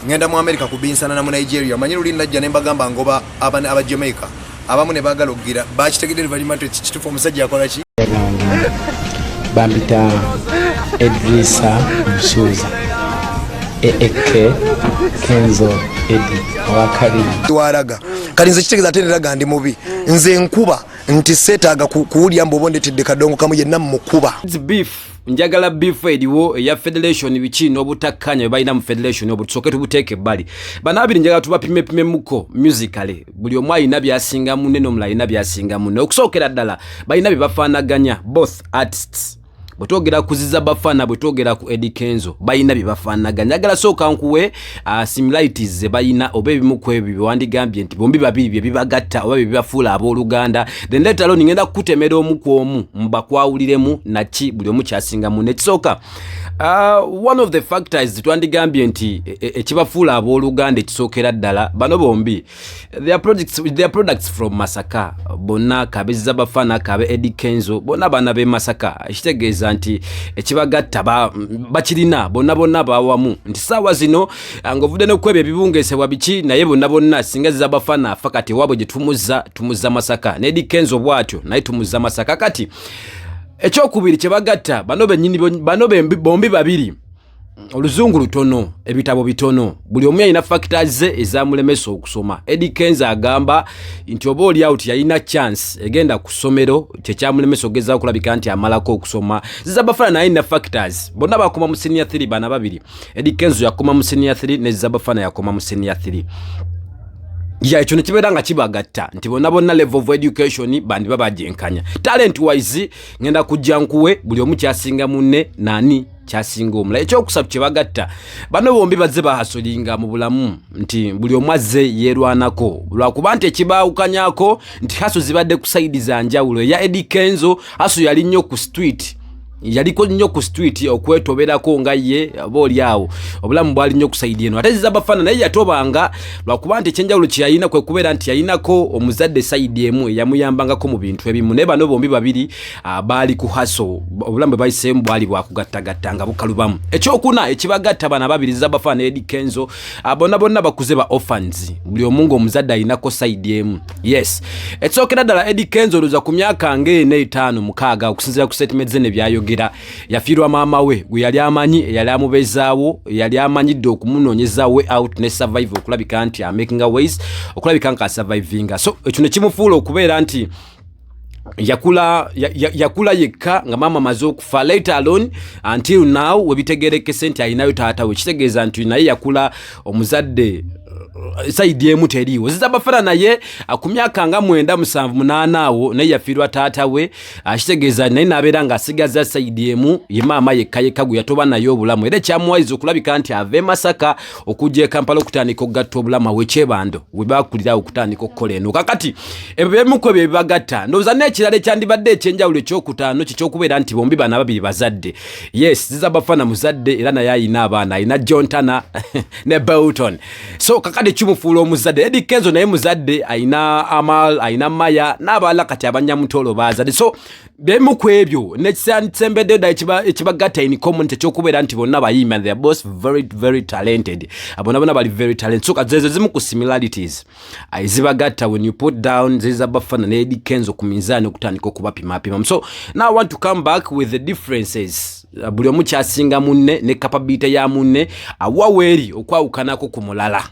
Ngenda mu America kubinsana na mu Nigeria. Omanyi luli najja ne mbagamba ngoba aba Jamaica abamu ne baagala okugira bakitegedde oluvannyuma nti kituufu, omusajja akola ki? Gange bambita Edrisa Musuuza, aka Kenzo Edi owakabiri. Waraga kati nze kitegeeza ate neraga ndi mubi. Nze nkuba nti seetaaga kuwulira mbu oba ondetedde kadongo kamu yenna mukuba. Beef, njagala beef eriwo eya federation biki n'obutakkanya bwe balina mu federation obwo tusooke tubuteeke ebbali. Bano abiri njagala tubapimepimemuko musically. Buli omu alina byasinga munne n'omulala alina byasinga munne. Okusookera ddala, balina bye bafaanaganya, both artists. Bwe twogera ku Ziza Bafana, bwe twogera ku Eddie Kenzo, balina bye bafaanaganya. Njagala sooka nkuwe similarities ze balina oba ebimu ku ebyo byewandigambye nti bombi babiri bye bibagatta oba bye bibafuula abooluganda. Then later on ngenda kukutemera omu ku omu mbakwawuliremu naki buli omu kyasinga munne. Ekisooka, one of the factors twandigambye nti ekibafuula abooluganda, ekisookera ddala, bano bombi they are products from Masaka bonna. Kabe Ziza Bafana, kabe Eddie Kenzo, bonna baana b'e Masaka. Ekitegeeza nti ekibagatta bakirina bonna bonna bawamu nti saawa zino, ng'ovudde n'okwebyo ebibungeesebwa biki, naye bonna bonna singa Ziza Bafana afa kati, ewaabwe gye tumuzza, tumuzza Masaka. Ne Eddie Kenzo bw'atyo naye tumuzza Masaka. Kati ekyokubiri kyebagatta, bano bennyini, bano bombi babiri oluzungu lutono, ebitabo bitono. Buli omu yalina factors ze ezamulemesa okusoma. Eddie Kenzo agamba nti oba oli out yalina chance egenda ku ssomero, kyekyamulemesa okugezaako okulabika nti amalako okusoma. Ziza Bafana naye alina factors. Bonna bakoma mu senior 3 bana babiri. Eddie Kenzo yakoma mu senior 3, ne Ziza Bafana yakoma mu senior 3. Ya, ekyo nekibeera nga kibagatta nti bonna bonna level of education bandiba bajenkanya. Talent wise, ngenda kujja nkuwe buli omu kyasinga munne nani kyasinga omulala. Ekyokusatu kyebagatta, bano bombi bazze bahustlinga mu bulamu, nti buli omu azze yeerwanako, lwakuba nti ekibaawukanyako nti hustle zibadde ku side za njawulo. Eya Eddie Kenzo, hustle yali nnyo ku street, yaliko nnyo ku street okwetoberako nga ye oba oli awo obulamu bwali nnyo ku side eno. Ate Ziza Bafana naye yatobanga, lwakuba nti ekyenjawulo kye yalina kwe kubeera nti yalinako omuzadde side emu eyamuyambangako mu bintu ebimu. Naye bano bombi babiri baali ku hustle. Obulamu bwe bayiseemu bwali bwakugattagatta nga bukalubamu. Ekyokuna ekibagatta bano ababiri, Ziza Bafana ne Eddie Kenzo, bonna bonna bakuze ba orphans, buli omu ng'omuzadde alinako side emu. Yes, ekisookera ddala, Eddie Kenzo olowooza ku myaka ng'ena, 5, 6, okusinziira ku statement ze ne byayogera, yafiirwa maama we gwe yali amanyi, eyali amubeezaawo, eyali amanyidde okumunoonyeza way out ne survive, okulabika nti amakinga ways okulabika nka asurvivinga. So ekyo ne kimufuula okubeera nti yakula yekka nga maama amaze okufa. Later alone until now webitegerekese nti alinayo taata we, kitegeeza nti naye yakula omuzadde side emu teriiwo. Ziza Bafana naye ku myaka nga 9, 7, 8 awo naye yafiirwa taata we. Kitegeeza naye n'abeera ng'asigaza side emu, ye maama yekka yekka gwe yatoba naye obulamu, era ekyamuwaliza okulabika nti ava e Masaka okujja e Kampala okutandika okugatta obulamu awo ekyebando we bakulirawo okutandika okukola eno. Kakati ebyo byemu ku ebyo ebibagatta. Ndowooza n'ekirala ekyandibadde ekyenjawulo, ekyokutaano, kyekyokubeera nti bombi bana babiri bazadde. Yes, Ziza Bafana muzadde era naye ayina abaana, ayina Jontana ne Belton. So kakati kimufuula omuzadde. Eddie Kenzo naye muzadde, ayina Amal, ayina Maya n'abalala kati abanyamutolo bazadde. So byemu ku ebyo. Nekisembeddeyo ddala ekibagatta in common, ekyokubeera nti bonna bayimbi and they are both very very talented. Bonna bonna bali very talented. So kazezo zimu ku similarities ezibagatta when you put down Ziza Bafana ne Eddie Kenzo ku minzaani okutandika okubapimapima. So now I want to come back with the differences, buli omu kyasinga munne ne capability ya munne awa weeri okwawukanako ku mulala.